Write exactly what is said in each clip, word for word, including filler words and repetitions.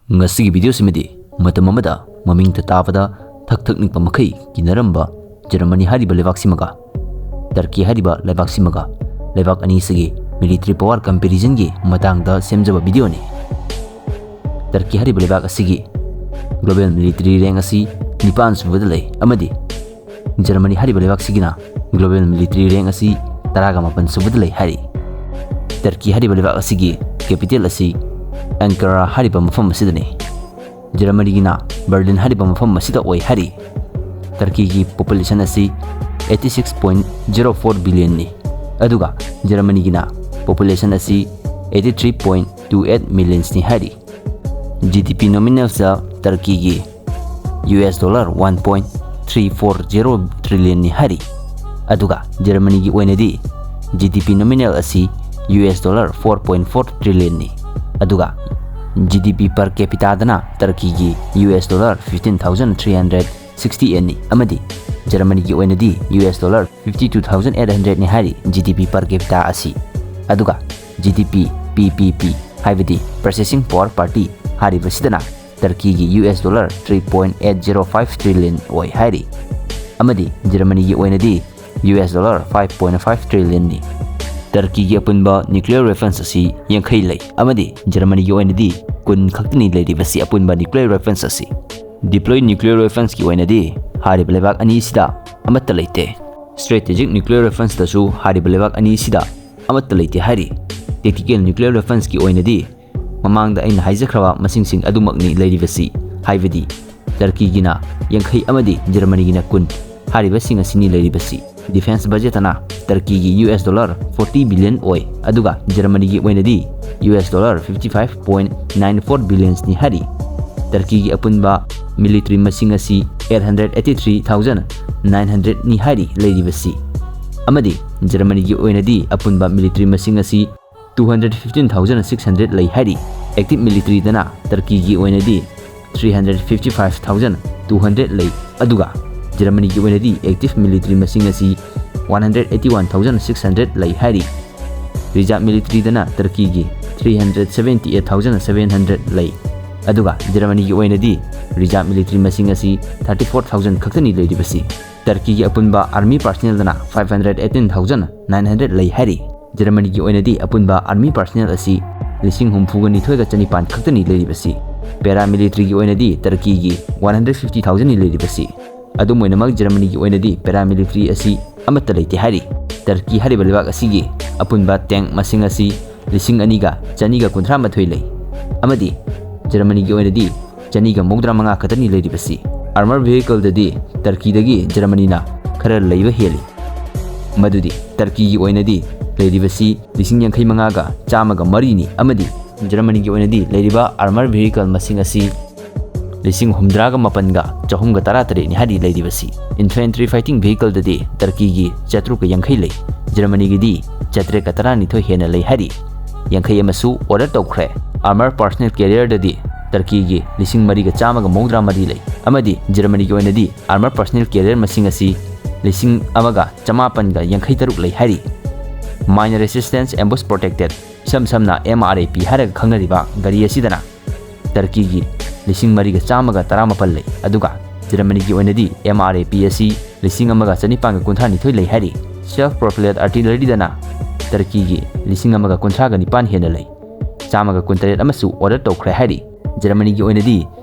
ꯉꯁꯤꯒꯤ ꯚꯤꯗꯤꯑꯣꯁꯤꯃꯗꯤ ꯃꯇꯝ ꯑꯃꯗ ꯃꯃꯤꯡ ꯇꯥꯕꯗ ꯊꯛ ꯊꯛ ꯅꯤꯛꯄ ꯃꯈꯩ ꯀꯤꯅꯔꯝꯕ ꯖꯔꯃꯅꯤ ꯍꯥꯏꯔꯤꯕ ꯂꯩꯕꯥꯛꯁꯤꯃꯒ ꯇꯔꯀꯤ ꯍꯥꯏꯔꯤꯕ ꯂꯩꯕꯥꯛꯁꯤꯃꯒ, ꯂꯩꯕꯥꯛ ꯑꯅꯤꯁꯤꯒꯤ ꯃꯤꯂꯤꯇꯔꯤ ꯄꯋꯥꯔ ꯀꯝꯄꯦꯔꯤꯖꯟꯒꯤ ꯃꯇꯥꯡꯗ ꯁꯦꯝꯖꯕ ꯚꯤꯗꯤꯑꯣꯅꯤ꯫ ꯇꯔꯀꯤ ꯍꯥꯏꯔꯤꯕ ꯂꯩꯕꯥꯛ ꯑꯁꯤꯒꯤ ꯒ꯭ꯂꯣꯕꯦꯜ ꯃꯤꯂꯤꯇꯔꯤ ꯔꯦꯡ ꯑꯁꯤ ꯅꯤꯄꯥꯟ ꯁꯨꯕꯗ ꯂꯩ ꯑꯃꯗꯤ ꯖꯔꯃꯅꯤ ꯍꯥꯏꯔꯤꯕ ꯂꯩꯕꯥꯛꯁꯤꯒꯤꯅ ꯒ꯭ꯂꯣꯕꯦꯜ ꯃꯤꯂꯤꯇꯔꯤ ꯔꯦꯡ ꯑꯁꯤ ꯇꯔꯥꯒ ꯃꯥꯄꯟ ꯁꯨꯕꯗ ꯂꯩ ꯍꯥꯏꯔꯤ꯫ ꯇꯔꯀꯤ ꯍꯥꯏꯔꯤꯕ ꯂꯩꯕꯥꯛ ꯑꯁꯤꯒꯤ ꯀꯦꯄꯤꯇꯦꯜ ꯑꯁꯤ ꯑꯦꯡꯀꯔꯥ ꯍꯥꯏꯔꯤꯕ ꯃꯐꯝ ꯑꯁꯤꯗꯅꯤ꯫ ꯖꯔꯃꯅꯤꯒꯤꯅ ꯕꯔꯂꯤꯟ ꯍꯥꯏꯔꯤꯕ ꯃꯐꯝ ꯑꯁꯤꯗ ꯑꯣꯏ ꯍꯥꯏꯔꯤ꯫ ꯇꯔꯀꯤꯒꯤ ꯄꯣꯄꯨꯂꯦꯁꯟ ꯑꯁꯤ eighty six point zero four billion ꯅꯤ, ꯑꯗꯨꯒ ꯖꯔꯃꯅꯤꯒꯤꯅ ꯄꯣꯄꯨꯂꯦꯁꯟ ꯑꯁꯤ eighty three point two eight millions ꯅꯤ ꯍꯥꯏꯔꯤ꯫ G D P ꯅꯣꯃꯤꯅꯦꯜꯁꯇ ꯇꯔꯀꯤꯒꯤ U S dollar one point three four zero trillion ꯅꯤ ꯍꯥꯏꯔꯤ꯫ ꯑꯗꯨꯒ ꯖꯔꯃꯅꯤꯒꯤ ꯑꯣꯏꯅꯗꯤ G D P ꯅꯣꯃꯤꯅꯦꯜ ꯑꯁꯤ U S dollar four point four trillion ꯅꯤ꯫ ꯑꯗꯨꯒ G D P per capita ꯗꯅ ꯇꯔꯀꯤꯒꯤ U S dollar fifteen thousand three hundred sixty eight ꯅꯤ ꯑꯃꯗꯤ ꯖꯔꯃꯅꯤꯒꯤ ꯑꯣꯏꯅꯗꯤ U S dollar fifty two thousand eight hundred ꯅꯤ ꯍꯥꯏꯔꯤ G D P per capita ꯑꯁꯤ꯫ ꯑꯗꯨꯒ G D P P P P ꯍꯥꯏꯕꯗꯤ Purchasing Power Parity ꯍꯥꯏꯔꯤꯕꯁꯤꯗꯅ ꯇꯔꯀꯤꯒꯤ U S dollar three point eight zero five trillion ꯑꯣꯏ ꯍꯥꯏꯔꯤ꯫ ꯑꯃꯗꯤ ꯖꯔꯃꯅꯤꯒꯤ ꯑꯣꯏꯅꯗꯤ U S dollar five point five trillion ꯅꯤ꯫ ꯇꯔꯀꯤꯒꯤ ꯑꯄꯨꯟꯕ nuclear weapons ꯑꯁꯤ ꯌꯥꯡꯈꯩ ꯂꯩ ꯑꯃꯗꯤ ꯖꯔꯃꯅꯤꯒꯤ ꯑꯣꯏꯅꯗꯤ ꯀꯨꯟ ꯈꯛꯇꯅꯤ ꯂꯩꯔꯤꯕꯁꯤ ꯑꯄꯨꯟꯕ nuclear weapons ꯑꯁꯤ꯫ Deployed nuclear weapons ꯀꯤ ꯑꯣꯏꯅꯗꯤ ꯍꯥꯏꯔꯤꯕ ꯂꯩꯕꯥꯛ ꯑꯅꯤꯁꯤꯗ ꯑꯃꯠꯇ ꯂꯩꯇꯦ꯫ Strategic nuclear weapons ꯇꯁꯨ ꯍꯥꯏꯔꯤꯕ ꯂꯩꯕꯥꯛ ꯑꯅꯤꯁꯤꯗ ꯑꯃꯠꯇ ꯂꯩꯇꯦ ꯍꯥꯏꯔꯤ꯫ Tactical nuclear weapons ꯀꯤ ꯑꯣꯏꯅꯗꯤ ꯃꯃꯥꯡꯗ ꯑꯩꯅ ꯍꯥꯏꯖꯈ꯭ꯔꯕ ꯃꯁꯤꯡꯁꯤꯡ ꯑꯗꯨꯃꯛꯅꯤ ꯂꯩꯔꯤꯕꯁꯤ, ꯍꯥꯏꯕꯗꯤ ꯇꯔꯀꯤꯒꯤꯅ ꯌꯥꯡꯈꯩ ꯑꯃꯗꯤ ꯖꯔꯃꯅꯤꯒꯤꯅ ꯀꯨꯟ꯫ ꯍꯥꯏꯔꯤꯕꯁꯤꯡ ꯑꯁꯤꯅꯤ ꯂꯩꯔꯤꯕꯁꯤ꯫ Defence budget ꯇꯅ ꯇꯔꯀꯤꯒꯤ U S dollar forty billion ꯑꯣꯏ, ꯑꯗꯨꯒ ꯖꯔꯃꯅꯤꯒꯤ ꯑꯣꯏꯅꯗꯤ U S dollar fifty five point nine four billions ꯅꯤ ꯍꯥꯏꯔꯤ꯫ ꯇꯔꯀꯤꯒꯤ ꯑꯄꯨꯟꯕ military ꯃꯁꯤꯡ ꯑꯁꯤ eight hundred eighty three thousand nine hundred ꯅꯤ ꯍꯥꯏꯔꯤ ꯂꯩꯔꯤꯕꯁꯤ꯫ ꯑꯃꯗꯤ ꯖꯔꯃꯅꯤꯒꯤ ꯑꯣꯏꯅꯗꯤ ꯑꯄꯨꯟꯕ military ꯃꯁꯤꯡ ꯑꯁꯤ two hundred fifteen thousand six hundred ꯂꯩ ꯍꯥꯏꯔꯤ꯫ Active military ꯗꯅ ꯇꯔꯀꯤꯒꯤ ꯑꯣꯏꯅꯗꯤ three hundred fifty five thousand two hundred ꯂꯩ, ꯑꯗꯨꯒ ꯖꯔꯃꯅꯤꯒꯤ ꯑꯣꯏꯅꯗꯤ active military ꯃꯁꯤꯡ ꯑꯁꯤ one hundred eighty one thousand six hundred ꯂꯩ ꯍꯥꯏꯔꯤ꯫ Reserve military ꯗꯅ ꯇꯔꯀꯤꯒꯤ three hundred seventy eight thousand seven hundred ꯂꯩ꯫ ꯑꯗꯨꯒ ꯖꯔꯃꯅꯤꯒꯤ ꯑꯣꯏꯅꯗꯤ reserve military ꯃꯁꯤꯡ ꯑꯁꯤ thirty four thousand ꯈꯛꯇꯅꯤ ꯂꯩꯔꯤꯕꯁꯤ꯫ ꯇꯔꯀꯤꯒꯤ ꯑꯄꯨꯟꯕ army personnelꯗꯅ five hundred eighteen thousand nine hundred ꯂꯩ ꯍꯥꯏꯔꯤ꯫ ꯖꯔꯃꯅꯤꯒꯤ ꯑꯣꯏꯅꯗꯤ ꯑꯄꯨꯟꯕ army personnel ꯑꯁꯤ ꯂꯤꯁꯤꯡ ꯍꯨꯝꯐꯨꯒ ꯅꯤꯊꯣꯏꯒ ꯆꯅꯤꯄꯥꯟ ꯈꯛꯇꯅꯤ ꯂꯩꯔꯤꯕꯁꯤ꯫ Paramilitaryꯒꯤ ꯑꯣꯏꯅꯗꯤ ꯇꯔꯀꯤꯒꯤ one hundred fifty thousandꯅꯤ ꯂꯩꯔꯤꯕꯁꯤ꯫ ꯑꯗꯨꯝ ꯑꯣꯏꯅꯃꯛ, ꯖꯔꯃꯅꯤꯒꯤ ꯑꯣꯏꯅꯗꯤ paramilitary ꯑꯁꯤ ꯑꯃꯠꯇ ꯂꯩꯇꯦ ꯍꯥꯏꯔꯤ꯫ ꯇꯔꯀꯤ ꯍꯥꯏꯔꯤꯕ ꯂꯩꯕꯥꯛ ꯑꯁꯤꯒꯤ ꯑꯄꯨꯟꯕ tank ꯃꯁꯤꯡ ꯑꯁꯤ ꯂꯤꯁꯤꯡ ꯑꯅꯤꯒ ꯆꯅꯤꯒ ꯀꯨꯟꯊ꯭ꯔꯥ ꯃꯥꯊꯣꯏ ꯂꯩ, ꯑꯃꯗꯤ ꯖꯔꯃꯅꯤꯒꯤ ꯑꯣꯏꯅꯗꯤ ꯆꯅꯤꯒ ꯃꯧꯗ꯭ꯔꯥ ꯃꯉꯥ ꯈꯛꯇꯅꯤ ꯂꯩꯔꯤꯕꯁꯤ꯫ Armor vehicleꯗꯗꯤ ꯇꯔꯀꯤꯗꯒꯤ ꯖꯔꯃꯅꯤꯅ ꯈꯔ ꯂꯩꯕ ꯍꯦꯜꯂꯤ, ꯃꯗꯨꯗꯤ ꯇꯔꯀꯤꯒꯤ ꯑꯣꯏꯅꯗꯤ ꯂꯩꯔꯤꯕꯁꯤ ꯂꯤꯁꯤꯡ ꯌꯥꯡꯈꯩ ꯃꯉꯥꯒ ꯆꯥꯝꯃꯒ ꯃꯔꯤꯅꯤ, ꯑꯃꯗꯤ ꯖꯔꯃꯅꯤꯒꯤ ꯑꯣꯏꯅꯗꯤ ꯂꯩꯔꯤꯕ armor vehicle ꯃꯁꯤꯡ ꯑꯁꯤ ꯂꯤꯁꯤꯡ ꯍꯨꯝꯗ꯭ꯔꯥꯒ ꯃꯥꯄꯟꯒ ꯆꯍꯨꯝꯒ ꯇꯔꯥ ꯇꯔꯦꯠꯅꯤ ꯍꯥꯏꯔꯤ ꯂꯩꯔꯤꯕꯁꯤ꯫ Infantry fighting vehicleꯗꯗꯤ ꯇꯔꯀꯤꯒꯤ ꯆꯥꯇ꯭ꯔꯨꯛꯀ ꯌꯥꯡꯈꯩ ꯂꯩ, ꯖꯔꯃꯅꯤꯒꯤꯗꯤ ꯆꯥꯇ꯭ꯔꯦꯠꯀ ꯇꯔꯥꯅꯤꯊꯣꯏ ꯍꯦꯟꯅ ꯂꯩ ꯍꯥꯏꯔꯤ꯫ ꯌꯥꯡꯈꯩ ꯑꯃꯁꯨ order ꯇꯧꯈ꯭ꯔꯦ꯫ Armor personnel carrierꯗꯗꯤ ꯇꯔꯀꯤꯒꯤ ꯂꯤꯁꯤꯡ ꯃꯔꯤꯒ ꯆꯥꯝꯃꯒ ꯃꯧꯗ꯭ꯔꯥ ꯃꯔꯤ ꯂꯩ, ꯑꯃꯗꯤ ꯖꯔꯃꯅꯤꯒꯤ ꯑꯣꯏꯅꯗꯤ armor personnel carrier ꯃꯁꯤꯡ ꯑꯁꯤ ꯂꯤꯁꯤꯡ ꯑꯃꯒ ꯆꯃꯥꯄꯟꯒ ꯌꯥꯡꯈꯩ ꯇꯔꯨꯛ ꯂꯩ ꯍꯥꯏꯔꯤ꯫ Mine Resistant Ambush Protected, ꯏꯁꯝ ꯁꯝꯅ M R A P ꯍꯥꯏꯔꯒ ꯈꯪꯅꯔꯤꯕ ꯒꯥꯔꯤ ꯑꯁꯤꯗꯅ ꯇꯔꯀꯤꯒꯤ ꯂꯤꯁꯤꯡ ꯃꯔꯤꯒ ꯆꯥꯝꯃꯒ ꯇꯔꯥꯃꯥꯄꯟ ꯂꯩ, ꯑꯗꯨꯒ ꯖꯔꯃꯅꯤꯒꯤ ꯑꯣꯏꯅꯗꯤ M R A P ꯑꯁꯤ ꯂꯤꯁꯤꯡ ꯑꯃꯒ ꯆꯅꯤꯄꯥꯟꯒ ꯀꯨꯟꯊ꯭ꯔꯥ ꯅꯤꯊꯣꯏ ꯂꯩ ꯍꯥꯏꯔꯤ꯫ Self propelled artilleryꯗꯅ ꯇꯔꯀꯤꯒꯤ ꯂꯤꯁꯤꯡ ꯑꯃꯒ ꯀꯨꯟꯊ꯭ꯔꯥꯒ ꯅꯤꯄꯥꯟ ꯍꯦꯟꯅ ꯂꯩ, ꯆꯥꯝꯃꯒ ꯀꯨꯟꯇꯔꯦꯠ ꯑꯃꯁꯨ order ꯇꯧꯈ꯭ꯔꯦ ꯍꯥꯏꯔꯤ꯫ ꯖꯔꯃꯅꯤꯒꯤ ꯑꯣꯏꯅꯗꯤ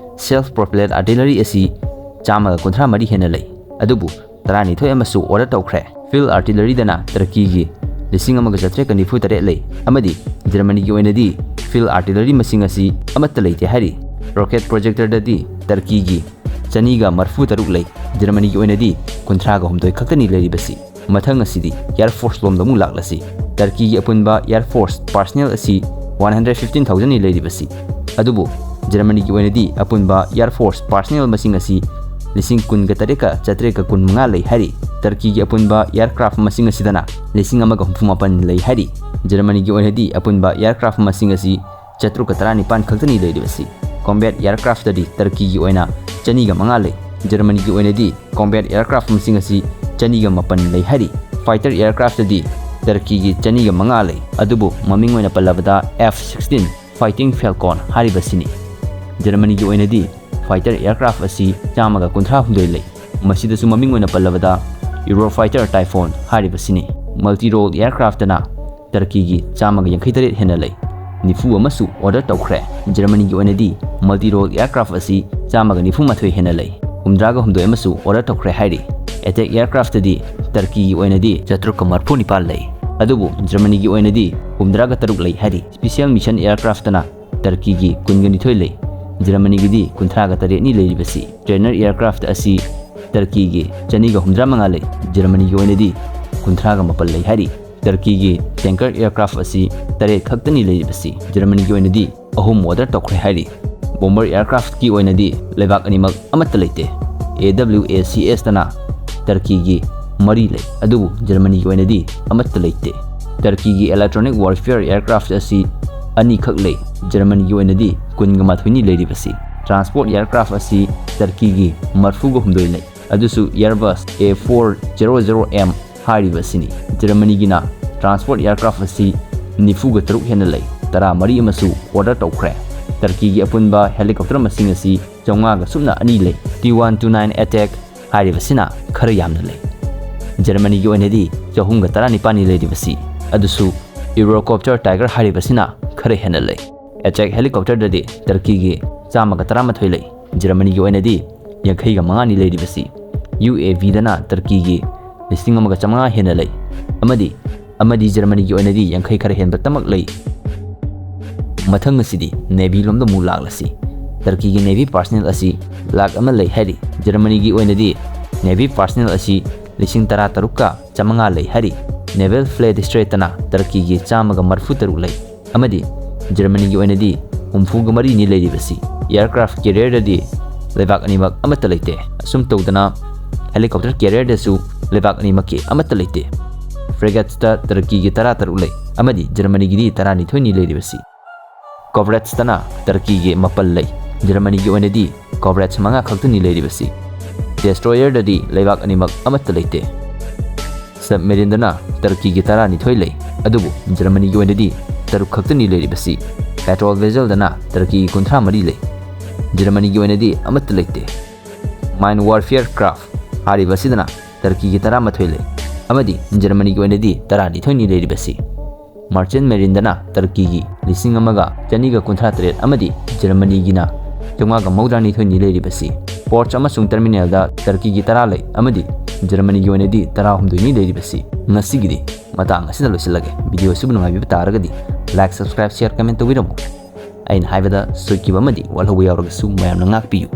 self propelled artillery ꯑꯁꯤ ꯆꯥꯝꯃꯒ ꯀꯨꯟꯊ꯭ꯔꯥ ꯃꯔꯤ ꯍꯦꯟꯅ ꯂꯩ, ꯑꯗꯨꯕꯨ ꯇꯔꯥꯅꯤꯊꯣꯏ ꯑꯃꯁꯨ order ꯇꯧꯈ꯭ꯔꯦ꯫ Field artilleryꯗꯅ ꯇꯔꯀꯤꯒꯤ ꯂꯤꯁꯤꯡ ꯑꯃꯒ ꯆꯥꯇ꯭ꯔꯦꯠꯀ ꯅꯤꯐꯨ ꯇꯔꯦꯠ ꯂꯩ, ꯑꯃꯗꯤ ꯖꯔꯃꯅꯤꯒꯤ ꯑꯣꯏꯅꯗꯤ field artillery ꯃꯁꯤꯡ ꯑꯁꯤ ꯑꯃꯠꯇ ꯂꯩꯇꯦ ꯍꯥꯏꯔꯤ꯫ Rocket projectorꯗꯗꯤ ꯇꯔꯀꯤꯒꯤ ꯆꯅꯤꯒ ꯃꯔꯐꯨ ꯇꯔꯨꯛ ꯂꯩ, ꯖꯔꯃꯅꯤꯒꯤ ꯑꯣꯏꯅꯗꯤ ꯀꯨꯟꯊ꯭ꯔꯥꯒ ꯍꯨꯝꯗꯣꯏ ꯈꯛꯇꯅꯤ ꯂꯩꯔꯤꯕꯁꯤ꯫ ꯃꯊꯪ ꯑꯁꯤꯗꯤ Air Force ꯂꯣꯝꯗ ꯑꯃꯨꯛ ꯂꯥꯛꯂꯁꯤ꯫ ꯇꯔꯀꯤꯒꯤ ꯑꯄꯨꯟꯕ Air Force personnel ꯑꯁꯤ one hundred fifteen thousandꯅꯤ ꯂꯩꯔꯤꯕꯁꯤ, ꯑꯗꯨꯕꯨ ꯖꯔꯃꯅꯤꯒꯤ ꯑꯣꯏꯅꯗꯤ ꯑꯄꯨꯟꯕ Air Force personnel ꯃꯁꯤꯡ ꯑꯁꯤ ꯂꯤꯁꯤꯡ ꯀꯨꯟꯒ ꯇꯔꯦꯠꯀ ꯆꯥꯇ꯭ꯔꯦꯠꯀ ꯀꯨꯟꯃꯉꯥ ꯂꯩ ꯍꯥꯏꯔꯤ꯫ ꯇꯔꯀꯤꯒꯤ ꯑꯄꯨꯟꯕ aircraft ꯃꯁꯤꯡ ꯑꯁꯤꯗꯅ ꯂꯤꯁꯤꯡ ꯑꯃꯒ ꯍꯨꯝꯐꯨ ꯃꯥꯄꯟ ꯂꯩ ꯍꯥꯏꯔꯤ꯫ ꯖꯔꯃꯅꯤꯒꯤ ꯑꯣꯏꯅꯗꯤ ꯑꯄꯨꯟꯕ aircraft ꯃꯁꯤꯡ ꯑꯁꯤ ꯆꯥꯇ꯭ꯔꯨꯛꯀ ꯇꯔꯥꯅꯤꯄꯥꯟ ꯈꯛꯇꯅꯤ ꯂꯩꯔꯤꯕꯁꯤ꯫ Combat aircraftꯇꯗꯤ ꯇꯔꯀꯤꯒꯤ ꯑꯣꯏꯅ ꯆꯅꯤꯒ ꯃꯉꯥ ꯂꯩ, ꯖꯔꯃꯅꯤꯒꯤ ꯑꯣꯏꯅꯗꯤ combat aircraft ꯃꯁꯤꯡ ꯑꯁꯤ ꯆꯅꯤꯒ ꯃꯥꯄꯟ ꯂꯩ ꯍꯥꯏꯔꯤ꯫ Fighter aircraftꯇꯗꯤ ꯇꯔꯀꯤꯒꯤ ꯆꯅꯤꯒ ꯃꯉꯥ ꯂꯩ, ꯑꯗꯨꯕꯨ ꯃꯃꯤꯡ ꯑꯣꯏꯅ ꯄꯜꯂꯕꯗ F sixteen Fighting Falcon ꯍꯥꯏꯔꯤꯕꯁꯤꯅꯤ꯫ ꯖꯔꯃꯅꯤꯒꯤ ꯑꯣꯏꯅꯗꯤ fighter aircraft ꯑꯁꯤ ꯆꯥꯝꯃꯒ ꯀꯨꯟꯊ꯭ꯔꯥ ꯍꯨꯝꯗꯣꯏ ꯂꯩ꯫ ꯃꯁꯤꯗꯁꯨ ꯃꯃꯤꯡ ꯑꯣꯏꯅ ꯄꯜꯂꯕꯗ Eurofighter Typhoon ꯍꯥꯏꯔꯤꯕꯁꯤꯅꯤ꯫ Multi-role aircraft ꯇꯅ ꯇꯔꯀꯤꯒꯤ ꯆꯥꯝꯃꯒ ꯌꯥꯡꯈꯩ ꯇꯔꯦꯠ ꯍꯦꯟꯅ ꯂꯩ꯫ ꯅꯤꯐꯨ ꯑꯃꯁꯨ order ꯇꯧꯈ꯭ꯔꯦ꯫ ꯖꯔꯃꯅꯤꯒꯤ ꯑꯣꯏꯅꯗꯤ multi-role aircraft ꯑꯁꯤ ꯆꯥꯝꯃꯒ ꯅꯤꯐꯨ ꯃꯥꯊꯣꯏ ꯍꯦꯟꯅ ꯂꯩ꯫ ꯍꯨꯝꯗ꯭ꯔꯥꯒ ꯍꯨꯝꯗꯣꯏ ꯑꯃꯁꯨ order ꯇꯧꯈ꯭ꯔꯦ ꯍꯥꯏꯔꯤ꯫ Attack aircraft ꯇꯗꯤ ꯇꯔꯀꯤꯒꯤ ꯑꯣꯏꯅꯗꯤ ꯆꯥꯇ꯭ꯔꯨꯛꯀ ꯃꯔꯐꯨ ꯅꯤꯄꯥꯟ ꯂꯩ꯫ ꯑꯗꯨꯕꯨ ꯖꯔꯃꯅꯤꯒꯤ ꯑꯣꯏꯅꯗꯤ ꯍꯨꯝꯗ꯭ꯔꯥꯒ ꯇꯔꯨꯛ ꯂꯩ ꯍꯥꯏꯔꯤ꯫ Special mission aircraft ꯇꯅ ꯇꯔꯀꯤꯒꯤ ꯀꯨꯟꯒ ꯅꯤꯊꯣꯏ ꯂꯩ꯫ ꯖꯔꯃꯅꯤꯒꯤꯗꯤ ꯀꯨꯟꯊ꯭ꯔꯥꯒ ꯇꯔꯦꯠꯅꯤ ꯂꯩꯔꯤꯕꯁꯤ꯫ Trainer aircraft ꯑꯁꯤ ꯇꯔꯀꯤꯒꯤ ꯆꯅꯤꯒ ꯍꯨꯝꯗ꯭ꯔꯥ ꯃꯉꯥ ꯂꯩ꯫ ꯖꯔꯃꯅꯤꯒꯤ ꯑꯣꯏꯅꯗꯤ ꯀꯨꯟꯊ꯭ꯔꯥꯒ ꯃꯥꯄꯟ ꯂꯩ ꯍꯥꯏꯔꯤ꯫ ꯇꯔꯀꯤꯒꯤ tanker aircraft ꯑꯁꯤ ꯇꯔꯦꯠ ꯈꯛꯇꯅꯤ ꯂꯩꯔꯤꯕꯁꯤ꯫ ꯖꯔꯃꯅꯤꯒꯤ ꯑꯣꯏꯅꯗꯤ ꯑꯍꯨꯝ order ꯇꯧꯈ꯭ꯔꯦ ꯍꯥꯏꯔꯤ꯫ Bomber aircraft ꯀꯤ ꯑꯣꯏꯅꯗꯤ ꯂꯩꯕꯥꯛ ꯑꯅꯤꯃꯛ ꯑꯃꯠꯇ ꯂꯩꯇꯦ꯫ AWACS ꯇꯅ ꯇꯔꯀꯤꯒꯤ ꯃꯔꯤ ꯂꯩ, ꯑꯗꯨꯕꯨ ꯖꯔꯃꯅꯤꯒꯤ ꯑꯣꯏꯅꯗꯤ ꯑꯃꯠꯇ ꯂꯩꯇꯦ꯫ ꯇꯔꯀꯤꯒꯤ electronic warfare aircraft ꯑꯁꯤ ꯑꯅꯤꯈꯛ ꯂꯩ꯫ ꯖꯔꯃꯅꯤꯒꯤ ꯑꯣꯏꯅꯗꯤ ꯀꯨꯟꯒ ꯃꯥꯊꯣꯏꯅꯤ ꯂꯩꯔꯤꯕꯁꯤ꯫ Transport aircraft ꯑꯁꯤ ꯇꯔꯀꯤꯒꯤ ꯃꯔꯐꯨꯒ ꯍꯨꯝꯗꯣꯏ ꯂꯩ, ꯑꯗꯨꯁꯨ Airbus A four zero zero M ꯍꯥꯏꯔꯤꯕꯁꯤꯅꯤ꯫ ꯖꯔꯃꯅꯤꯒꯤꯅ transport aircraft ꯑꯁꯤ ꯅꯤꯐꯨꯒ ꯇꯔꯨꯛ ꯍꯦꯟꯅ ꯂꯩ, ꯇꯔꯥꯃꯔꯤ ꯑꯃꯁꯨ order ꯇꯧꯈ꯭ꯔꯦ꯫ ꯇꯔꯀꯤꯒꯤ ꯑꯄꯨꯟꯕ helicopter ꯃꯁꯤꯡ ꯑꯁꯤ ꯆꯥꯝꯃꯉꯥꯒ ꯁꯨꯞꯅ ꯑꯅꯤ ꯂꯩ꯫ T one two nine Attack ꯍꯥꯏꯔꯤꯕꯁꯤꯅ ꯈꯔ ꯌꯥꯝꯅ ꯂꯩ꯫ ꯖꯔꯃꯅꯤꯒꯤ ꯑꯣꯏꯅꯗꯤ ꯆꯍꯨꯝꯒ ꯇꯔꯥꯅꯤꯄꯥꯟꯅꯤ ꯂꯩꯔꯤꯕꯁꯤ, ꯑꯗꯨꯁꯨ Eurocopter Tiger ꯍꯥꯏꯔꯤꯕꯁꯤꯅ ꯈꯔ ꯍꯦꯟꯅ ꯂꯩ꯫ Attack helicopter ꯗꯗꯤ ꯇꯔꯀꯤꯒꯤ ꯆꯥꯝꯃꯒ ꯇꯔꯥꯃꯥꯊꯣꯏ ꯂꯩ꯫ ꯖꯔꯃꯅꯤꯒꯤ ꯑꯣꯏꯅꯗꯤ ꯌꯥꯡꯈꯩꯒ ꯃꯉꯥꯅꯤ ꯂꯩꯔꯤꯕꯁꯤ꯫ UAV ꯗꯅ ꯇꯔꯀꯤꯒꯤ ꯂꯤꯁꯤꯡ ꯑꯃꯒ ꯆꯥꯝꯃꯉꯥ ꯍꯦꯟꯅ ꯂꯩ, ꯑꯃꯗꯤ, ꯑꯃꯗꯤ ꯖꯔꯃꯅꯤꯒꯤ ꯑꯣꯏꯅꯗꯤ ꯌꯥꯡꯈꯩ ꯈꯔ ꯍꯦꯟꯕꯇꯃꯛ ꯂꯩ꯫ ꯃꯊꯪ ꯑꯁꯤꯗꯤ Navy ꯂꯣꯝꯗ ꯑꯃꯨꯛ ꯂꯥꯛꯂꯁꯤ꯫ ꯇꯔꯀꯤꯒꯤ Navy personnel ꯑꯁꯤ ꯂꯥꯛ ꯑꯃ ꯂꯩ ꯍꯥꯏꯔꯤ꯫ ꯖꯔꯃꯅꯤꯒꯤ ꯑꯣꯏꯅꯗꯤ Navy personnel ꯑꯁꯤ ꯂꯤꯁꯤꯡ ꯇꯔꯥ ꯇꯔꯨꯛꯀ ꯆꯥꯝꯃꯉꯥ ꯂꯩ ꯍꯥꯏꯔꯤ꯫ Naval flag strength ꯇꯅ ꯇꯔꯀꯤꯒꯤ ꯆꯥꯝꯃꯒ ꯃꯔꯐꯨ ꯇꯔꯨꯛ ꯂꯩ, ꯑꯃꯗꯤ ꯖꯔꯃꯅꯤꯒꯤ ꯑꯣꯏꯅꯗꯤ ꯍꯨꯝꯐꯨꯒ ꯃꯔꯤꯅꯤ ꯂꯩꯔꯤꯕꯁꯤ꯫ Aircraft carrier ꯗꯗꯤ ꯂꯩꯕꯥꯛ ꯑꯅꯤꯃꯛ ꯑꯃꯠꯇ ꯂꯩꯇꯦ꯫ ꯑꯁꯨꯝ ꯇꯧꯗꯅ helicopter carrier ꯗꯁꯨ ꯂꯩꯕꯥꯛ ꯑꯅꯤꯃꯛꯀꯤ ꯑꯃꯠꯇ ꯂꯩꯇꯦ꯫ Frigates ꯇ ꯇꯔꯀꯤꯒꯤ ꯇꯔꯥ ꯇꯔꯨꯛ ꯂꯩ, ꯑꯃꯗꯤ ꯖꯔꯃꯅꯤꯒꯤꯗꯤ ꯇꯔꯥꯅꯤꯊꯣꯏꯅꯤ ꯂꯩꯔꯤꯕꯁꯤ꯫ Corvettes ꯇꯅ ꯇꯔꯀꯤꯒꯤ ꯃꯥꯄꯜ ꯂꯩ, ꯖꯔꯃꯅꯤꯒꯤ ꯑꯣꯏꯅꯗꯤ Corvettes ꯃꯉꯥ ꯈꯛꯇꯅꯤ ꯂꯩꯔꯤꯕꯁꯤ꯫ Destroyer ꯗꯗꯤ ꯂꯩꯕꯥꯛ ꯑꯅꯤꯃꯛ ꯑꯃꯠꯇ ꯂꯩꯇꯦ꯫ Submarine ꯗꯅ ꯇꯔꯀꯤꯒꯤ ꯇꯔꯥꯅꯤꯊꯣꯏ ꯂꯩ, ꯑꯗꯨꯕꯨ ꯖꯔꯃꯅꯤꯒꯤ ꯑꯣꯏꯅꯗꯤ ꯇꯔꯨꯛ ꯈꯛꯇꯅꯤ ꯂꯩꯔꯤꯕꯁꯤ꯫ Patrol vessel ꯗꯅ ꯇꯔꯀꯤꯒꯤ ꯀꯨꯟꯊ꯭ꯔꯥ ꯃꯔꯤ ꯂꯩ, ꯖꯔꯃꯅꯤꯒꯤ ꯑꯣꯏꯅꯗꯤ ꯑꯃꯠꯇ ꯂꯩꯇꯦ꯫ Mine Warfare Craft ꯍꯥꯏꯔꯤꯕ ꯑꯁꯤꯗꯅ ꯇꯔꯀꯤꯒꯤ ꯇꯔꯥꯃꯥꯊꯣꯏ ꯂꯩ ꯑꯃꯗꯤ ꯖꯔꯃꯅꯤꯒꯤ ꯑꯣꯏꯅꯗꯤ ꯇꯔꯥꯅꯤꯊꯣꯏꯅꯤ ꯂꯩꯔꯤꯕꯁꯤ꯫ Merchant Marineꯗꯅ ꯇꯔꯀꯤꯒꯤ ꯂꯤꯁꯤꯡ ꯑꯃꯒ ꯆꯅꯤꯒ ꯀꯨꯟꯊ꯭ꯔꯥ ꯇꯔꯦꯠ ꯑꯃꯗꯤ ꯖꯔꯃꯅꯤꯒꯤꯅ ꯆꯥꯝꯃꯉꯥꯒ ꯃꯧꯗ꯭ꯔꯥꯅꯤꯊꯣꯏꯅꯤ ꯂꯩꯔꯤꯕꯁꯤ꯫ Ports ꯑꯃꯁꯨꯡ Terminalꯗ ꯇꯔꯀꯤꯒꯤ ꯇꯔꯥ ꯂꯩ ꯑꯃꯗꯤ ꯖꯔꯃꯅꯤꯒꯤ ꯑꯣꯏꯅꯗꯤ ꯇꯔꯥꯍꯨꯝꯗꯣꯏꯅꯤ ꯂꯩꯔꯤꯕꯁꯤ꯫ ꯉꯁꯤꯒꯤꯗꯤ ꯃꯇꯥꯡ ꯑꯁꯤꯗ ꯂꯣꯏꯁꯤꯜꯂꯒꯦ꯫ Video ꯑꯁꯤꯕꯨ ꯅꯨꯡꯉꯥꯏꯕꯤꯕ ꯇꯥꯔꯒꯗꯤ like, subscribe, share, comment ꯇꯧꯕꯤꯔꯝꯃꯨ꯫ ꯑꯩꯅ ꯍꯥꯏꯕꯗ ꯁꯣꯏꯈꯤꯕ ꯑꯃꯗꯤ ꯋꯥꯠꯍꯧꯕ ꯌꯥꯎꯔꯒꯁꯨ ꯃꯌꯥꯝꯅ ꯉꯥꯛꯄꯤꯌꯨ꯫